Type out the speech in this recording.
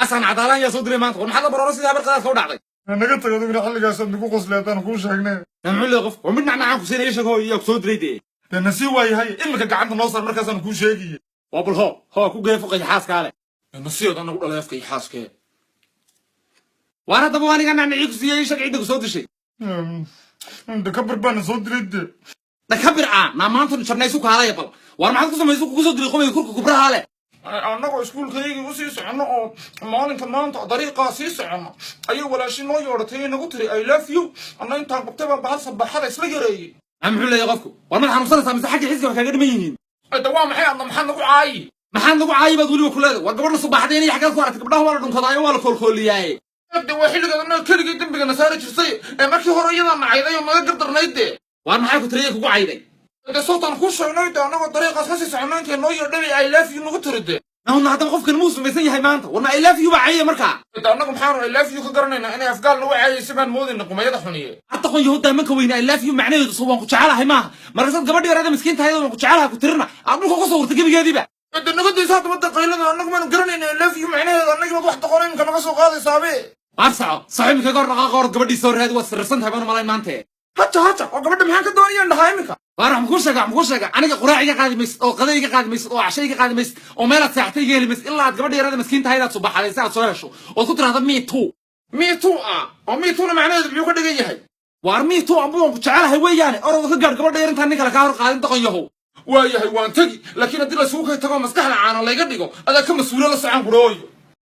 Caasaan cadaalaan yaa soo diray maanta? War maxaad la barooro sidii habar qadaadka u dhacday? Naga tago adiguna, xilligaasaad nagu qoslay haddaan kuu sheegnay. Muxuu leeyahay qof? War mid nacnacaan ku siinaya, sheeg hooy, yaa ku soo diray dee? Dee nasii waayahay, imika gacanta noo saar, markaasaan kuu sheegiye. Waa bal hoo hoo ku geeyo fuqay xaaskaa leh. Nasiyood anagu dhalay afka iyo xaaskee. Waar haddaba waa aniga nacnacii ku siiyey, sheeg cidda ku soo dishay. Dhakabir baana soo diray dee. Dhakabir ah naa maanta jabnaysu kaalaya. Bal waar maxaad ku samaysu kugu soo diray qomay kurka kubraha leh? Annagoo iskuulkaygii usii soconno oo maalinka maanta dariiqaa sii soconno ayay walaashi noo yeedhatay, nagu tiri "I love you". Anna intaan qabtay baan bahal sabaxada isla yareeyey. Maa muxuu leeyahay qofku? War mad xanuunsanaysaa mise xagga xiska wax kaaga dhiman yihiin? De waa maxay adna? Maxaad nagu caayi? Maxaad nagu caayi baad weliba ku leedahay? War gabadha subaxdeen xaggaad ku aragtay? Gabdhaha waa la dhunkadaayo, waa la koolkooliyaaye. De waa xilligaad annaga keligii dembigana saari jirtay ee markii hore iyadaa nacayday oo naga gardarnayd dee. Waar maxay ku tiriyay kugu cayday? De sawtaan kuu sheegnay de, annagoo dariiqaas kasii soconno intay noo yeedhay "I love you" nagu tiri de. Nahuna haddaba qofkan muu sumaysan yahay maanta? Warna "I love you" baa cayaya markaa? De annagu maxaanu "I love you" ka garanaynaa? Inay afgaal nagu caayaysa baan moodayna, qumayada xuniye. Ardaqon yahuuddaa manka weyne, "I love you" macnaheedu soo waan ku jecelahay maaha? Markaasaad gabadhii yareeda miskiinta ahayd "waan ku jecelahay" ku tirina aad dhulka uga soo wurtay gebigeediiba. De naga daysa haddaba daqaylada. Annagu maanu garanayna "I love you" macnaheedu. Annagii baad wax doqona imika naga soo qaadaysaabe. Waar soco, soco imika, ka hor dhaqaaqa hor, gabadhii soo raadi. Waad sirrisan tahay baan u malayn maante. Haja haja, oo gabadha maxaan ka doonayaan dhahaa iminka? Waar wax makuu sheega, wax makuu sheega? Aniga quraac iga qaadi maysid, oo qada iga qaadi maysid, oo casho iga qaadi maysid, oo meelaad seexatay iga heli maysid, ilaa aad gabadha yarada miskiinta ahayd aad subaxaday si aad soo hesho ood ku tiraahdo "me too". "Me too" ah? Oo "me too"na macnaheedu muxuu ka dhigan yahay? Waar "me too" amba waan ku jecelahay weeyaane. Orod ka gaadh gabadha yar intaan nin kale kaa hor qaadin, doqon yahow. Waayahay, waan tegi, laakiin haddii laysugu kay tago maskaxda caana layga dhigo, adaa ka mas-uulo. La socon gurooyo.